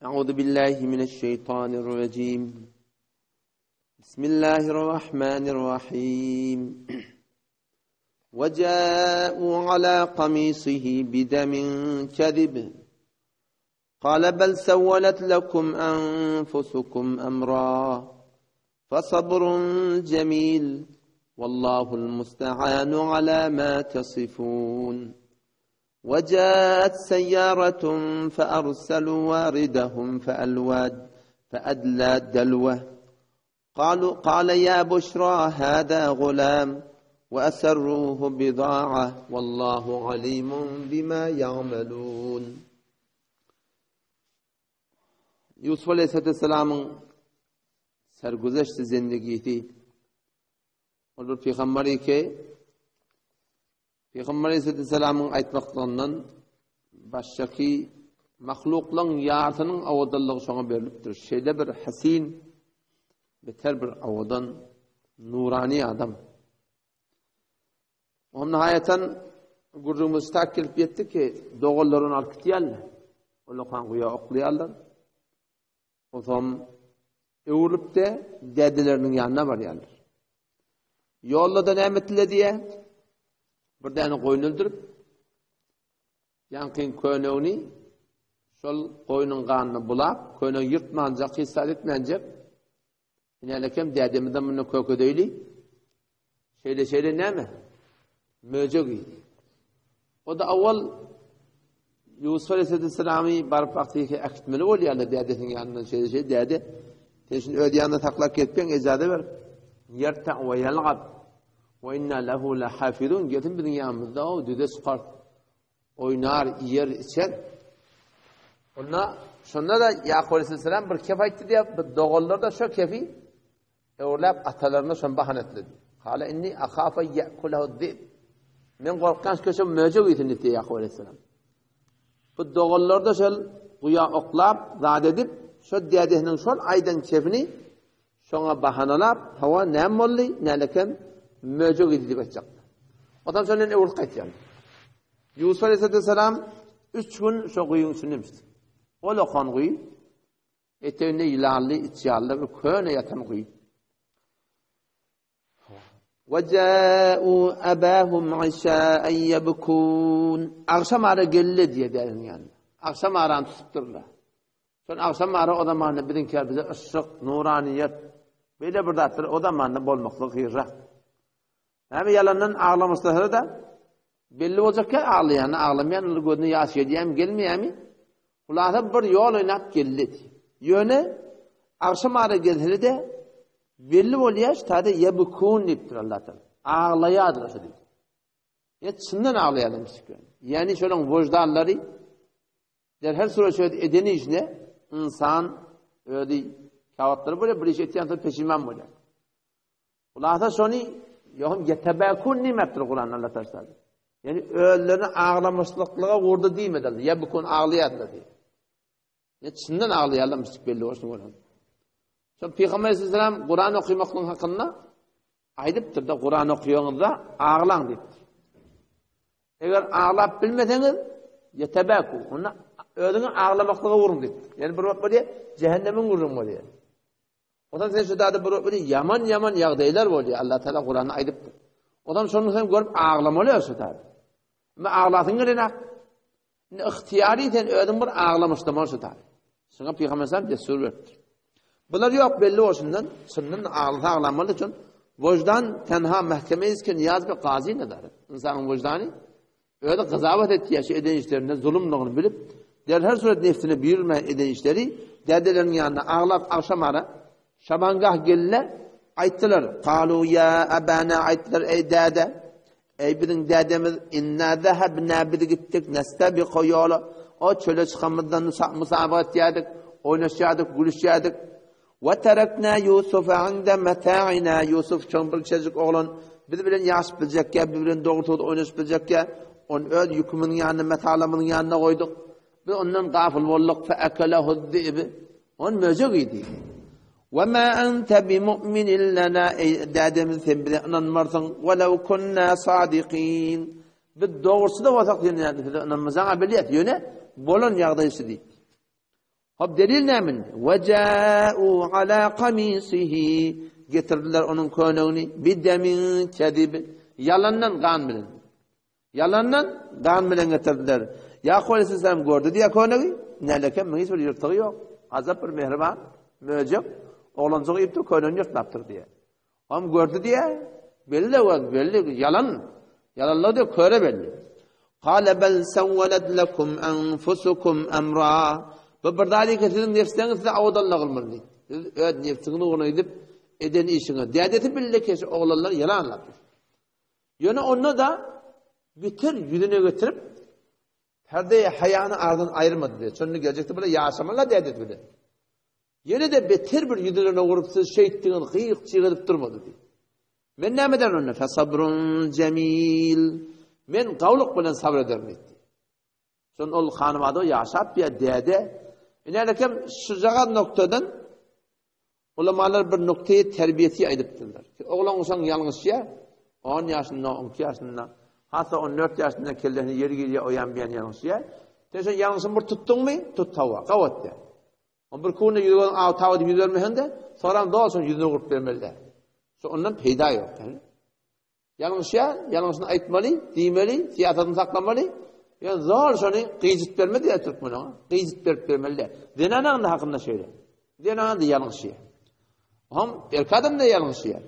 Euzu billahi mineşşeýtanirrejim. Bismillahirrahmanirrahim. وجاءوا على قميصه بدم كذب قال بل سولت لكم أنفسكم أمرا فصبر جميل والله المستعان على ما تصفون وجاءت سيارة فأرسلوا واردهم فألواد فأدلى دلوه قالوا قال يا بشرى هذا غلام وأسروه بضاعة والله عليم بما يعملون Ýusup aleyhisselamyň sergüzeşti zendegisi ol bir pygamber eke Pygamber aleyhisselamyň aýtmaklygyndan başgaky mahluklaryň ýarsynyň owadanlygy şoňa berlipdir. Şeýle bir hasin, beter bir owadan, nurani adam. Onuň nihaýatan gürrüňimiz tak gelip ýetdi ki, doganlar ony alyp gitýärler. Olakan guýa oklaýarlar. Otam öwrülip-de dädeleriniň ýanyna barýarlar. Ýolda-da näme etdiler diýýär? Bir däne goýun öldürip, ýaňkyň könegini şol goýnuň ganyna bulap, könegi ýyrtmanjak, hiç zat etmänjek, Inälekem dädemizden muny kökedeýli. Şeýle-şeýle näme? Möjek iýdi. O-da awal Ýusup aleyhissalamy baryp wagty äkitmeli bolýarlar dädesiniň ýanyndan şeýle-şeýle däde. Sen şuny öz ýanyňda saklap gezseň ejaza ber. Ýerta we ýalgab. We inna lehu lahafizun. Gelsin biziň ýanymyzda o düze çykar. Oýnar, iýer, içer. Onda şonda-da Ýakup aleyhisselam bir kef aýtdy diýip, bu doganlar-da şo kefi öwürläp atalaryna şony bahana etdi. Kala inni ahafa ya'kulahu zib. Men gorkýan şu köşe möjek iýsin diýdi Ýakup aleyhisselam. Bu doganlar-da şol guýa oklap, zat edip, şo dädesiniň şol aýdan kefini Şoňa bahanalap, hawa, näme boldy, nälekem möjek iýdi diýip aýtjakdy. Otam şondan öwrülip gaýtýar. Ýusup aleyhisselam üç gün şo guýyň içinde imişdi. Ol okan guýy, eteginde ýylanly, içýanly bir köne ýatan guýy. Waja'u abahum işa'en yebkun. Agşam ara geldi diýe dädiniň ýanyna. Agşam arany tutupdyrlar. Şol agşam ara o zamanda biziňkiler bize yşyk, nuraniýet, beýle bir zatlar o zamanda bolmaklygy hyrrak. Näme ýalandan aglamyşlasa-da belli boljak ýa aglaýany, aglamaýan ol gözüne ýaş gelýärmi, gelmeýärmi? Hulasa bir ýol oýnap geldi. Ýöne agşam ara gelsede belli bolýar, ştada ýebukun diýipdir Allah Taala. Aglaýardylar şu diýip. Ýa çyndan aglaýarlar miskin. Ýani şolaryň wyždanlary Der her surat öz eden işine ynsan özi käwagtlar bolýar, bir iş etýän soň peşiman bolýar. Hulasa şony ýogum ýetebekun diýmekdir Kuranda Allah taşlady. Ýani özlerini aglamasyklyga urdy diýmedi. Ýebukun aglaýardylar diýdi. Ne çyndan aglaýarlar mislik belli bolsun bolan. Şol Pygamber aleyhisselam Kur'an okamaklygyň hakynda aýdypdyr-da, Kur'an okaýaňyzda aglaň diýipdir. Eger aglap bilmeseňiz, ýetebeku, onda özüňi aglamaklyga urun diýipdir. Ýani bir wagt bolýar, cehennemiň gürrüň bolýar. Ondan sen şu dada bir wagt ýaman ýaman ýagdaýlar bolýar. Allah Taala Kur'anda aýdypdyr. Ondan şonu sen görüp aglamaly şu dada. Indi aglasyň gelenak. Indi ygtyýary sen özüň bir aglamyşdamaly şu taý. Şuňa Pygamber sallam dessur beripdir. Bular ýok belli bolşundan, çyndan aglasa aglamaly üçin wyždan tenha mahkeme isken ýaz bir gazy nedaret. Ynsanyň wyždany özi gazawat etýär şu eden işlerinde zulumlygyny bilip, der her surat nefsine birilmän eden işleri dädeleriniň ýanynda aglap agşam ara şabangah geldiler, aýtdylar, Kalu ýa abana aýtdylar eý däde, Eý biziň dädemiz, inna zehebna biz gitdik, nestebiku ýola, o çöle çykamyzda musabaga etýärdik, oýnaşýardyk, gülüşýärdik. We terekna Ýusufa inde meta'ina, Ýusuf çoň bir kiçijik oglan, biz bilen ýaşyp biljekkä, biz bilen dogry-dogry oýnaşyp biljekkä, ony öz ýükümiziň ýanynda, metalarymyzyň ýanynda goýduk. Biz ondan gafyl bolduk, fe ekelehu'z-zi'b, Ony möjek iýdi. We ma ente bimu'minin lena, eý dädemiz sen bize ynanmarsyň, welew kunna sadikin. Biz dogruçy-da bolsak sen size ynanmajaňa bilýäs, ýöne bolan ýagdaý şu diýdi. Hop delil näme indi? Ve ja'u ala qamisihi getirdiler onuň könegini bidemin kezib ýalandan gan bilen. Ýalandan gan bilen getirdiler. Ýakup aleyhisselam gördi diýä könegi, näleke müň hiç bir ýyrtygy ýok. Ajap bir mehriban möjek oglanjygy iýipdir, könegini ýyrtlapdyr diýä. Am gördi diýä, belli we belli ýalan. Ýalanlar diýä köre belli. Qala bal sawwalat lakum anfusukum amra. Bu bir zady ki siziň nefsleriňiz size awdalla gylmaly. Siz öz nefsiňiz ugruna gidip eden işiňiz. Dädesi bildi ki şu oglanlar ýalanlar. Ýöne onda da bitir ýüzüne getirip perde haýany aradan aýyrmady diýär. Şonda geljekde bile ýaşamaly dädesi bilen. Ýene-de beter bir ýüzlerine urup siz şeýtdiňiz gyýyk-çyg edip durmady diý. Men näme ederin onda? Fesabrun jemil. Men gawlyk bilen sabr ederin diýdi. Şonda ol hanymada ýaşap diýä däde. Ine-lekem şujagaz noktadan ulamalar bir noktaýy terbiýesi aýdypdyrlar. Ki oglan uşaň ýalňyşýar, 10 ýaşynda, 12 ýaşynda, hatda 14 ýaşynda kellesine ýer girýär, o ýan bu ýan ýalňyşýar. Sen şo ýalňyşyny bir tutduňmy? Tut hawa, gawat diýär. O bir kunda ýüz gözüň aw taw edip ýüz bermeseň-de, soram doly şoň ýüzüne urup bermeli däl. Şo ondan peýda ýok. Ýalňyşýar, ýalňyşyny aýtmaly, diýmeli, syýasatyny saklamaly. Ýöne zor şony gyjyt berme diýýär türkmen oňa. Gyjyt berip bermeli däl. Zenanaň da hakynda şeýle. Zenan da ýalňyşýar. Hom erkek adam da ýalňyşýar.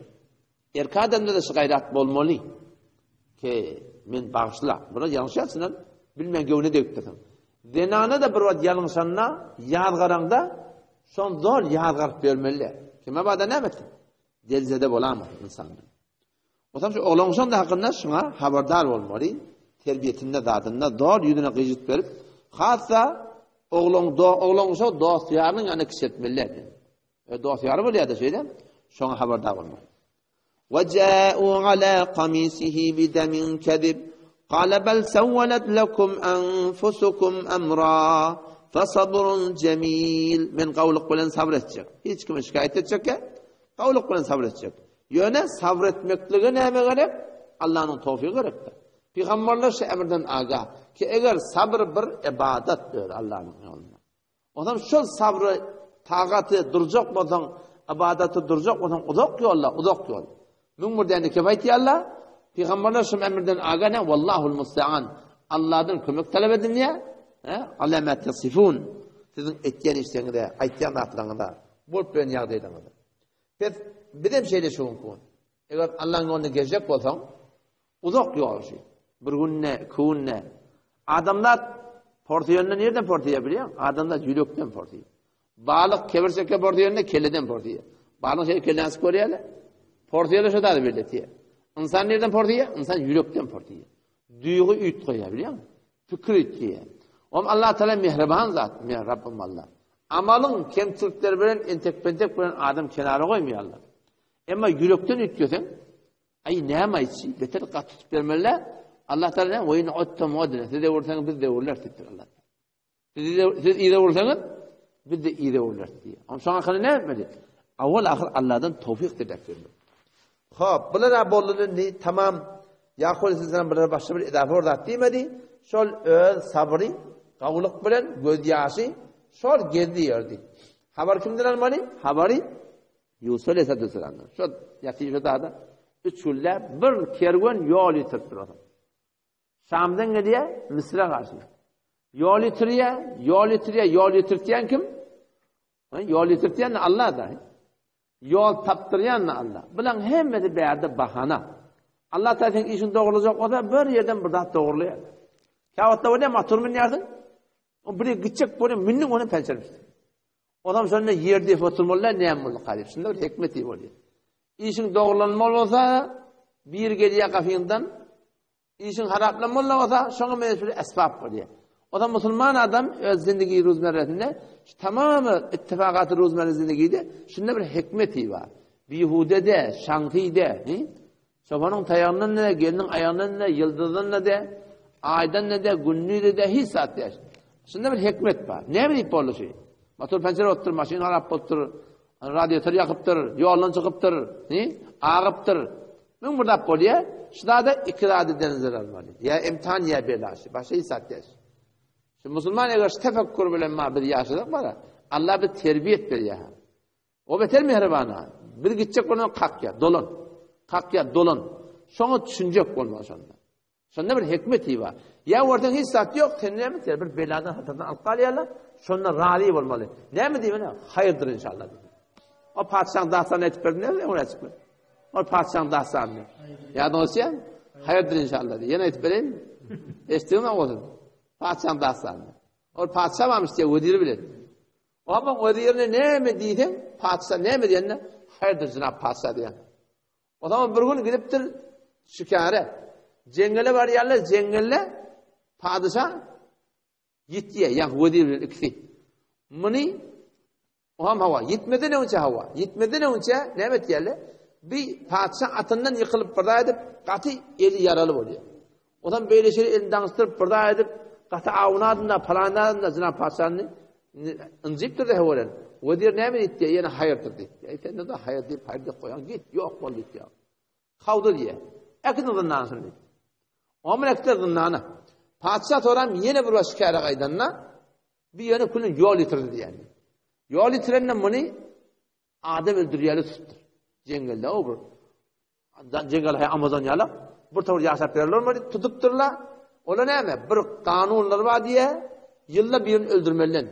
Erkek adamda-da şu gaýrat bolmaly. Ki, men bagyşla. Buna ýalňyşýarsyň, bilmän göwne degipdirsiň. Zenana-da bir wagt ýalňyşanda, ýazgaraňda, şony zor ýazgaryp bermeli. Kime bada näme etsin? Delzede bolamasyn ynsandan. Otam şu oglanşan da hakynda şuňa habardar bolmaly. Terbiýetinde zadynda zor ýüzüne gyjyt berip, hassa oglan do oglanşa dost ýarynyň ýanyna kiçeltmeli. E, dost ýary bolýar-da şeýle. Şoňa habardar bolmaly. Ve ja'u ala qamisihi bidamin kadib. Qala bal sawwalat lakum anfusukum amra. Fasabrun jamil. Men gawlyk bilen sabr etjek. Hiç kime şikaýat etjek. Gawlyk bilen sabr etjek. Ýöne sabr etmeklige näme gerek? Allanyň towfygy gerekdir. Pygamberler şu emrden agah ki eger sabr bir ibadat diýer Allanyň ýolunda. Ondan şol sabry, tagaty durjak bolsaň, ybadaty durjak bolsaň uzak ýolda, uzak ýol. 1001 däne kep aýtýarlar. Pygamberler şu emrden aga ne? Wallahul musta'an. Allahdan kömek talap edilýär. He? Alamat yasifun. Siziň etýän işleriňize, aýtýan zatlaryňyza, bolup bilen ýagdaýlaryňyza. Pes bizem şeýle şu günki gün. Eger Allah'ın ýolunda gezjek bolsaň, uzak ýol şu. Bir günde, iki günde. Adamzat porsyýanda nirden porsyýar bilýäň? Adamzat ýürekden porsyýar. Balyk kebirçekge porsyýanda kelleden porsyýar. Balyk şeýle kelleni açyp görýärler. Porsyýarlar şo zady belletýär. Ynsan nirden porsyýar? Ynsan ýürekden porsyýar. Duýgy üýtgeýär bilýäňmi? Pikir üýtgeýär. Om Allah Taala mehriban zat, men Rabbim Allah. Amalyň kemçilikleri bilen entek-pentek bilen adam kenara goýmaýarlar. Emma ýürekden üýtgeseň, Aý näme aýtçy, beter gaty tutup bermeli. Allah Taala näme? Weýin uttum udna. Siz öwürseňiz biz de öwürleris diýipdir Allah. Siz siz yza öwürseňiz biz de yza öwürleris diýýär. Onuň şoňa hakyny näme etmeli? Awal ahyr Allahdan towfyk diläp ýörmeli. Hop, bular boldy indi tamam. Ýakup aleyhisselam bulara başga bir idafa bir zat diýmedi. Şol öz sabry, gawulyk bilen göz ýaşy şol gezdi ýördi. Habar kimden almaly? Habary Ýusup aleyhisselamdan. Şol ýatyp şu dagda üç günläp bir kerwen ýol ýitirip durasyn. Şamdan gelýär, Misre garşy. Ýol ýitirýär, ýol ýitirýär, ýol ýitirtýän kim? Ýol ýitirtýän Allah da. Ýol tapdyrýan Allah. Bulan hemmesi bärde bahana. Allah Taala seň işiňi dogrulajak bolsa, bir ýerden bir zat dogrulaýar. Käwagtda bolýar, motor münýärsiň. O bir gitjek bolýar, mündüň ony pençer. Onam şonda ýer diýip oturmaly näme boldy garyp. Şunda bir hikmet bolýar. Işiň dogrulanmaly bolsa, bir gelýär gafyňdan, Işiň haraplanmaly bolsa, şoňa meňzeş bir esbap bolýar. O da musulman adam öz zindigi ruzmerresinde şu tamamy ittifakaty ruzmerre zindigide şunda bir hikmeti bar. Bihude-de, şaňsy-de, çopanyň taýagyndan da, gelniň aýagyndan da, ýyldyzdan da, aýdan da, gündizde de hiç zat däl. Şunda bir hikmet bar. Näme diýip boldy şu? Motor pençer bolupdyr, maşyn harap bolupdyr, radiator ýakypdyr, ýoldan çykypdyr, agypdyr. 1001 zat bolýar. Şu zada iki zady denizler almaly. Ýa imtihan ýa bela. Şu başga hiç zat däl. Şu musulman eger şu tefekkür bilen ma biz ýaşasak bara. Allah bize terbiýet berýär. O beter mähribana. Biz gitjek bolanda kakýar, dolan. Kakýar, dolan. Şoňa düşünjek bolmaly şonda. Şonda bir hikmeti bar. Ýa görseň hiç zat ýok, sen näme etýär? Bir beladan hatardan alyp galýarlar. Şonda razy bolmaly. Näme diýmeli? Haýyrdyr inşallah diýip. O patyşaň dastanyny aýdyp berdim, näme öňüne çykdy? Ol patyşaň dastanyny. Ýadyňa düşýärmi? Haýyrdyr inşallah diýip. Ýene aýdyp bereýinmi? Eşitdiňmi bolsun? Patyşaň dastanyny. Ol patyşa barmyş diýip weziri bilen. Onuň wezirine näme diýseň, patyşa näme diýende, haýyrdyr jenap patyşa diýen. O zaman bir gün gidipdir şikare. Jeňňele barýarlar, jeňňelde padyşa ýitýär, ýa wezir bilen ikisi. Muny oňam hawa, ýitmeden öňçe hawa, ýitmeden öňçe näme etýärler? Bir patyşa atyndan ýykylyp bir zat edip, gaty eli ýaraly bolýar. Ondan beýle şeýle elini daňyşdyryp bir zat edip, gaty awunadynda, palanadynda jenap patyşany ynjypdyr-da höweren. Wezir näme diýipdir? Ýene haýyrdyr diýipdir. Eý, sen de haýyr diýip, haýyr diýip goýaň, git, ýok bol diýipdir. Kawdy diýýär. Äkidin zyndana şuny diýip. Oňa äkitdiler zyndana. Patyşa soram ýene bir baş şikara gaýdanda, bir ýöne külün ýol ýitirdi diýýär. Ýol ýitirende muny Adam öldürýäli tutupdyr. Jeňňelde o bir. Jeňňel haý Amazon ýaly bir towar ýaşap bererler muny tutupdyrlar. Ola näme? Bir kanunlar bar diýe, ýylda birini öldürmelinden.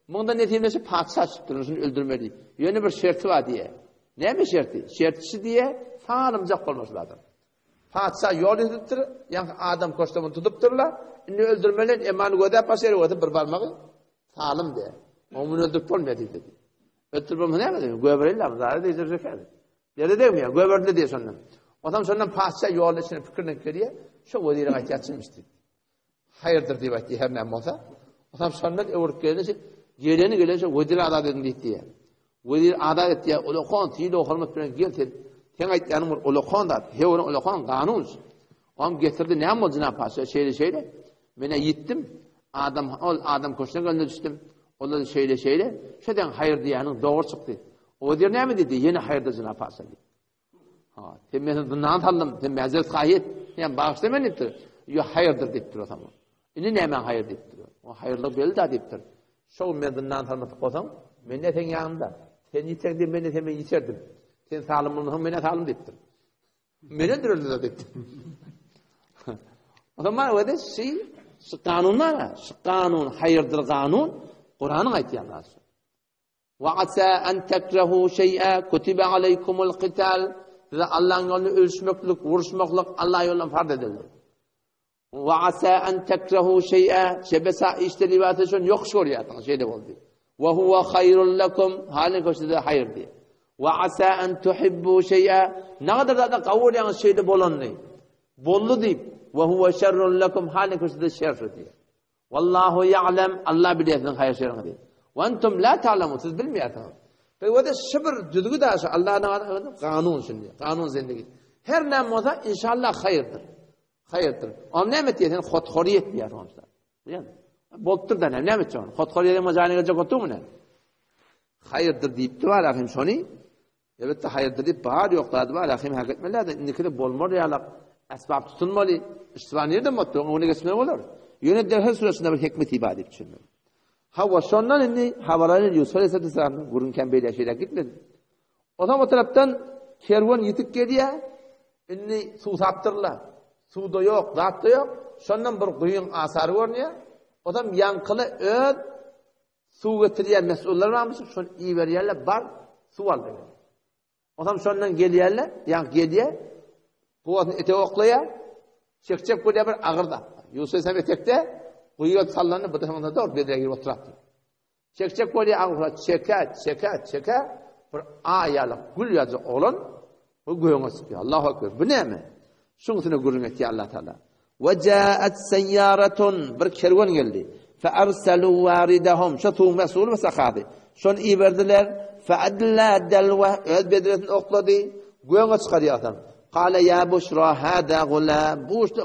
Munda netijesi patyşa tutupdyr, şuny öldürmeli. Ýöne bir şerti bar diýe. Näme şerti? Şertçi diýe, salymjak bolmasy lazym. Patyşa ýol ýüzüpdir, ýaňky adam koştamyny tutupdyrlar. Indi öldürmeli, emany gözäp başlaýar, bolsa bir barmagy salym diýe. Oňa muny öldürip bolmaýar diýdi. Öldürip bolmasa näme diýdi? Göbereli abi, zarar diýjek eken. Derde degmeýär, göberdi diýe şondan. Ondan şondan patyşa ýolda içine pikirlenip gelýär, şo wezire gaýtýar çynmyş diýip. Haýyrdyr diýip aýtdy, her näme bolsa. Ondan şondan öwrüp gelende geleni gelen şo wezir azat edin diýip diýýär. Wezir azat etdi, ulakan sylag hormat bilen gel sen. Sen aýtýanyň bir ulakan zat, hewre ulakan kanun. Oňam getirdi, näme boldy jenap patyşa, şeýle şeýle. Men-ä ýitdim, adam ol adam köşüne gelende düşdüm. Olar şeýle şeýle, şo deň haýyr diýýäniň dogry çykdy. O wezir näme diýdi? Ýene haýyrdyr jenap patyşa diýdi. Ha, sen meni zyndan saldym, sen mäzeret haýyt, sen bagyşla meni diýipdir. Ýo haýyrdyr diýipdir o zaman. Indi näme haýyr diýipdir. O haýyrlyk belli da diýipdir. Şo gün men zyndan salmadyk bolsaň, men ne seň ýanyňda. Sen ýiteň diýip, men de sen meni ýiterdim. Sen salym bolmasaň, men salym diýipdir. Men öldürerdim diýipdir. O zaman öde şi, şu kanun bar, şu kanun haýyrdyr kanun, Kuranyň aýtýan zady. Wa asa an takrahu şeý'a kutiba aleýkumul qital Size Allahyň ýolunda ölüşmeklik, uruşmaklyk Allah ýolundan farz edildi. Wa asa an takrahu şeý'a şebesa işde libasy şony ýokuş görýärsiňiz, şeýle boldy. Wa huwa haýrul lakum halyň size haýyrdy. Wa asa an tuhibbu şeý'a nagadar zada gawy görýäňiz şeýle bolanyny. Boldy diýip, wa huwa şerrun lakum halyň size şerr diýip. Wallahu ýa'lem, Allah bilýär siziň haýyr-şeriňizi. Wa entum la ta'lemun, siz bilmeýärsiňiz. Peki şu bir düzgü da şu Allah'ın kanun şimdi, kanun zindigi. Her näme bolsa inşallah haýyrdyr. Haýyrdyr. Oňa näme etýär? Sen hothory etmeýär onsa. Bilýän? Bolupdyr da näme etjek? Hothory eden jaýyna geljek oturmy näme? Haýyrdyr diýipdi bar ahim şony. Elbetde haýyrdyr diýip bar ýok zady bar ahim hak etmeli-de indikide bolmar ýalak esbap tutunmaly. Istisna nirden bolupdyr? Oňa geçmeli bolar. Ýöne derhal süresinde bir hikmeti bar diýip düşünmeli. Hawa şondan indi habarany Ýusuf aleyhisselamdan gürrüň kän beýle şeýle gitmedi. O zaman o tarapdan kerwen ýetip gelýär. Indi suwsapdyrlar. Suw-da ýok, zat-da ýok. Şondan bir guýyň asary görünýär. O zaman ýaňkyly öz Suw getirýän mesullar barmyş, şony iberýärler, bar, suw al diýip. Onsoň şondan gelýärler, ýaňky gelýär, guwasyny etek oklaýar, çekjek bolýar bir agyr zat. Ýusup hem etekde, guýy gelip sallandy, bu da şonda dogry bedre girip oturapdyr. Çekjek bolýar agyr zat, çeke, çeke, çeke, bir aý ýaly gül ýaly oglan bu göňe çykýar. Allahu ekber. Bu näme? Şuň üstüne gürrüň etýär Allah Taala. Ve caat seyyaratun bir kerwen geldi. Fe arsalu waridahum şu suwuň mesuly we sahaby. Şony iberdiler. Fe adla dalwa öz bedresini oklady. Göňe çykarýarsan. Kale ya buşra hada gulam. Bu işte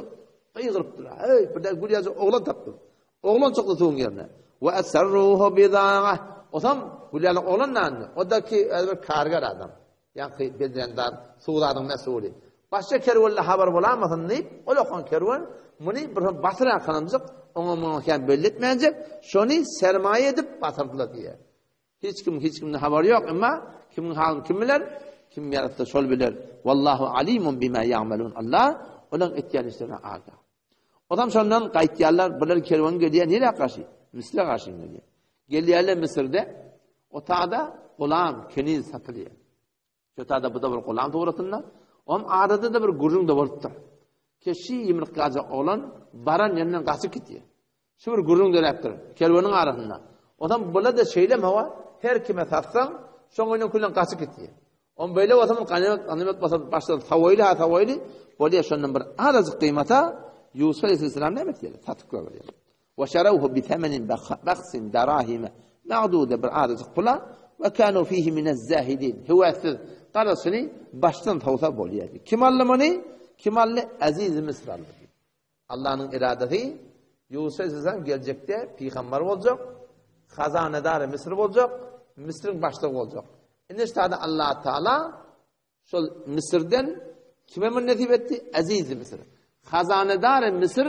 gygyrypdyr. Hey, bir de gül ýaly oglan tapdym. Oglan çykdy suwuň ýerine. Ve asarruhu bida'a. Osam gül ýaly oglan nandy. O da ki bir karger adam. Ýaňky bedrendar suw-zadyň mesuly. Başga kerwenli habar bolamasyn diýip, ol okan kerwen muny bir batyr akalanjyk, oňa-muňa kän belli etmänjek, şony sermaýa edip batyrdylar diýýär. Hiç kim hiç kimden habary ýok, emma kimiň halyny kim biler? Kim ýaratsa şol biler. Wallahu alimun bima ýa'malun. Allah olaryň etýän işlerine agah. Odam şondan gaýtýarlar, bular kerwen gelýär, nirä garşy? Müsüre garşy gelýär. Gelýärler Müsürde, otada gulam, keniz satylýar. Şo tada bu da bir gulam suratynda. Oň arada da bir gürrüň de bolupdyr. Keşi ýumruk gajak oglan baran ýerinden gaçyp gitýär. Şu bir gürrüň döräpdir kerweniň arasynda. Onam bula-da şeýlem hawa, her kime satsaň, şoň öýünden külden gaçyp gitýär. On beýle bolsa muny ganymat, ganymat bolsa başdan sawaýly ha sawaýly, bolýar şondan bir azajyk gyýmata Ýusup aleyhisselam näme etýär? Satyp goýberýär. Ve şerawhu bi semenin bahsin darahime ma'dude bir azajyk pula ve kanu fihi minez zahidin. Höwessiz garaşyny başdan sowsa bolýar. Kim aldy muny? Kim aldy? Aziz Misr aldy. Allanyň eradasy Ýusup aleyhisselam geljekde pygamber boljak, hazanedary Misr boljak, Misriň başlygy boljak. Indi ştada Allah Taala Şol Müsürden kime muny nesip etdi? Aziz Müsür. Hazanedar Müsür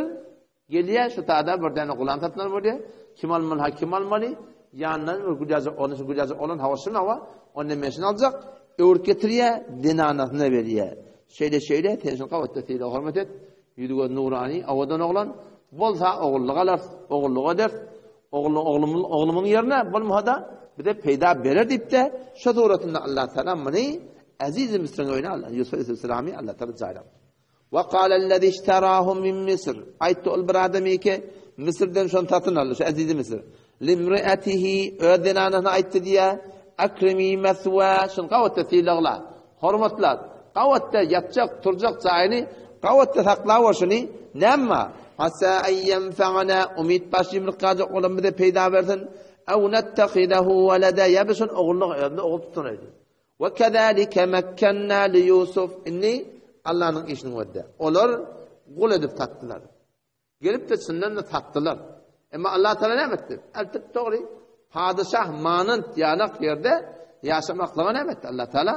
gelýär şu tada bir däne gulam satyn alyp bolýar. Kim almaly, ha kim almaly? Ýanyndan bir gülýajak oglan, şu gülýajak oglan hawa şuny hawa, onda men şuny aljak. Öwrüp getirýär, zenanasyna berýär. Şeýle şeýle, sen şuny gabatda sylag hormat et. Ýüzi göz nurany, owadan oglan. Bolsa ogullyk alarys, ogullyk ederis. Ogly oglumyň oglumyň ýerine bolmasa-da bize peýda berer diýip-de, şo suratynda Allah Taala muny Aziz Misriň öýüne aldy. Ýusup aleyhissalamy Allah Taala jaýlapdy. Wa qalallazî işterahu min Misr. Aýtdy ol bir adam ki, Misrden şony satyn aldy, şu Aziz Misr. Limriatihi öz zenanasyna aýtdy diýä, Akrimi meswa, şuny gabatda sylagla, hormatla, gabatda ýatjak, turjak jaýyny gabatda saklap şuny, näme? Asa en ýenfa'ana, umyt baş ýumruk gajak olam bize peýda bersin, ew nettehidehu welede, ýa biz şuny ogullyk özümize ogul tutunaýly. We kezalike mekkenna li Ýusuf, indi Allanyň işiniň özi. Olar gul edip satdylar. Gelip-de çyndan-da satdylar. Emma Allah Taala näme etdi? Eltip dogry padyşah manant ýalak ýerde ýaşamaklyga näme etdi? Allah Taala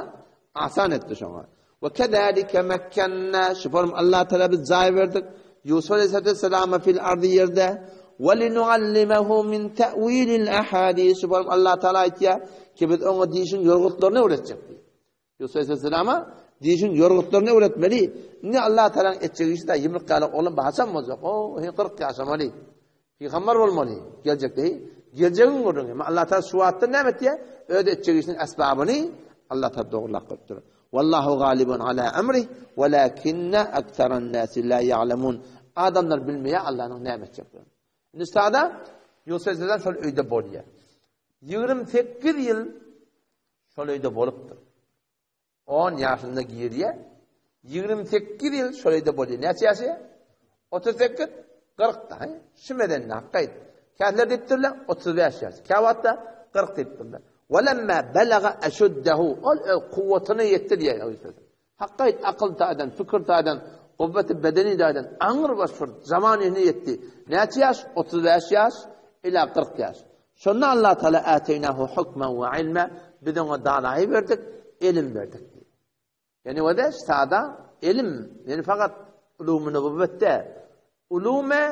asan etdi şoňa. We kezalike mekkenna şu form Allah Taala biz jaý berdik. Ýusuf aleyhissalama fil ardy ýerde we linuallimehu min ta'wilil ahadis. Şu form Allah Taala aýtýar ki biz oňa dişiň ýorgutlaryny öwretjek diýip. Ýusup aleyhissalama dişiň ýorgutlaryny öwretmeli. Indi Allah Taalanyň etjek işi de ýumruk ýaly oglan haçan boljak? O, he 40 ýaşamaly. Pygamber bolmaly geljekde. Geljegiň gürrüňi. Emma Allah Taala şu wagtda näme etýär? Öz etjek işiniň esbabyny Allah Taala dogrulap goýupdyr. Wallahu galibun ala amri, walakinna aktaran nasi la ya'lamun. Adamlar bilmeýär Allahnyň näme etjekdigini. Indi sada Ýusup aleyhissalam şol öýde bolýar. 28 ýyl şol öýde bolupdyr. On ýaşynda girýär. 28 ýyl şol öýde bolýar. Näçe ýaşaýar? 38, 40 da. Şu medende hakka aýt. Kätler diýipdirler 35 ýaş. Käwagtda 40 diýipdirler. Welemma belaga eşuddehu. Ol öz kuwwatyna ýetdi diýýär. Hakka aýt, akyl taýdan, pikir taýdan, guwweti bedeni taýdan aňry baş bir zaman ýerine ýetdi. Näçe ýaş? 35 ýaş ila 40 ýaş. Şonda Allah Taala ateýnahu hukmen we ilme biz oňa danaýy berdik, elim berdik diýdi. Ýani o-da sada elim, ýani fakat ulumy nübüwwetde ulumy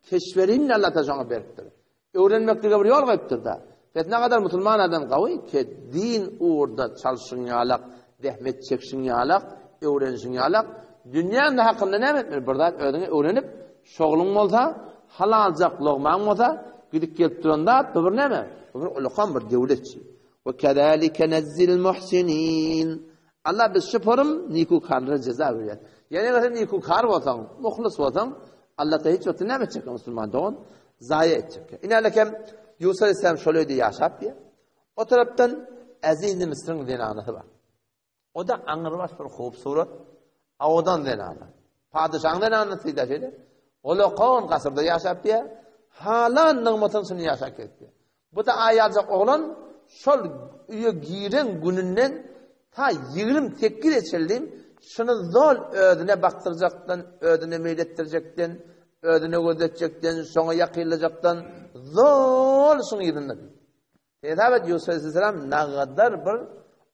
keşferini Allah Taala şoňa beripdir. Öwrenmeklige bir ýol goýupdyr-da. Pes ne gadar musulman adam gawy ki din ugurda çalşyň ýalak, zähmet çekşiň ýalak, öwrenişiň ýalak, dünýäň-de hakynda näme etmeli? Bir zat özüňe öwrenip, şogluň bolsa, halaljak logmaň bolsa, gidip gelip duran zat bu bir näme? Bu bir ulakan bir döwletçi. We kezalike nezzil muhsinin. Allah biz şu forum nikukarlara jeza berýär. Ýene eger sen nikukar bolsaň, muhlis bolsaň, Allah da hiç wagt näme etjek musulman dogan? Zaýa etjek. Ine kem Ýusuf aleyhisselam şol öýde ýaşap diýär. O tarapdan Aziz Misriň zenanasy bar. O da aňrybaş bir hubsurat, awadan zenana. Padyşaň zenanasy da şeýle. Ol gasyrda ýaşap diýär. Halan nygmatyň içinde ýaşap ketdi. Bu da aýaljak oglan şol öýe giren gününden ta 28 çenli şuny zol özüne bakdyrjakdan, özüne meýil etdirjekden, özüne gözetjekden, şoňa ýakynlajakdan zol şuň ýerinde. Hesap et Ýusuf aleyhisselam nagadar bir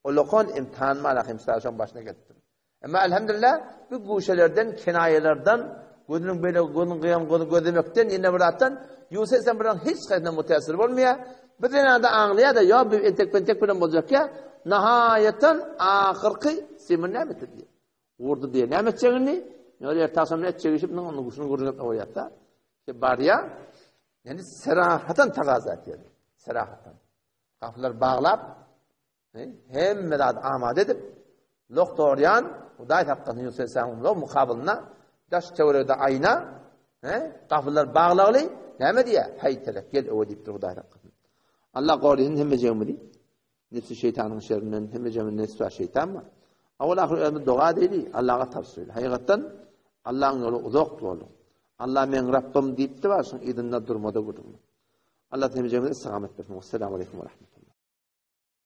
ulakan imtihan malahym şoň başyna gelipdir. Emma elhamdülillah bu guşelerden, kenaýalardan, gözüniň beýle gözüň gyýan gözü gözlemekden ýene bir zatdan. Ýusup aleyhisselam bularyň hiç haýsyna mütässir bolmaýar. Bir zenana-da aňlaýar-da, ýok, bu entek-pentek bilen boljak ýa. Nahaýatdan ahyrky sen muny näme etdi diýýär. Urdy diýýär. Näme etjek indi? Ýöne erte agşam etjek işi munuň onuň guşuny gürrüň etme goýýar-da. Barýar. Ýani serahatan tagaza etýär. Serahatan. Gapylary baglap, hemme zady amada edip, loh dogurýan Hudaý saklasyn Ýusup aleyhisselamyň loh mukabylynda daş töweregde aýna, he, gapylar baglagly, näme diýýär? Haý telek, gel öwe diýipdir Hudaý saklasyn. Allah gorasyn hemmejigimizi. Nefsi şeýtanyň şerrinden hemmejigimiz nefs we şeýtan bar. Awal ahyr özümiz doga edeli, Allaha tabşyraly. Hakykatdan Allahyň ýoly uzak ýol. Allah meň Rabbym diýipdi bar, şoň yzynda durmada gürrüň. Allah hemmejigimize istigamet bersin. Wessalamu aleýkum we rahmetullah.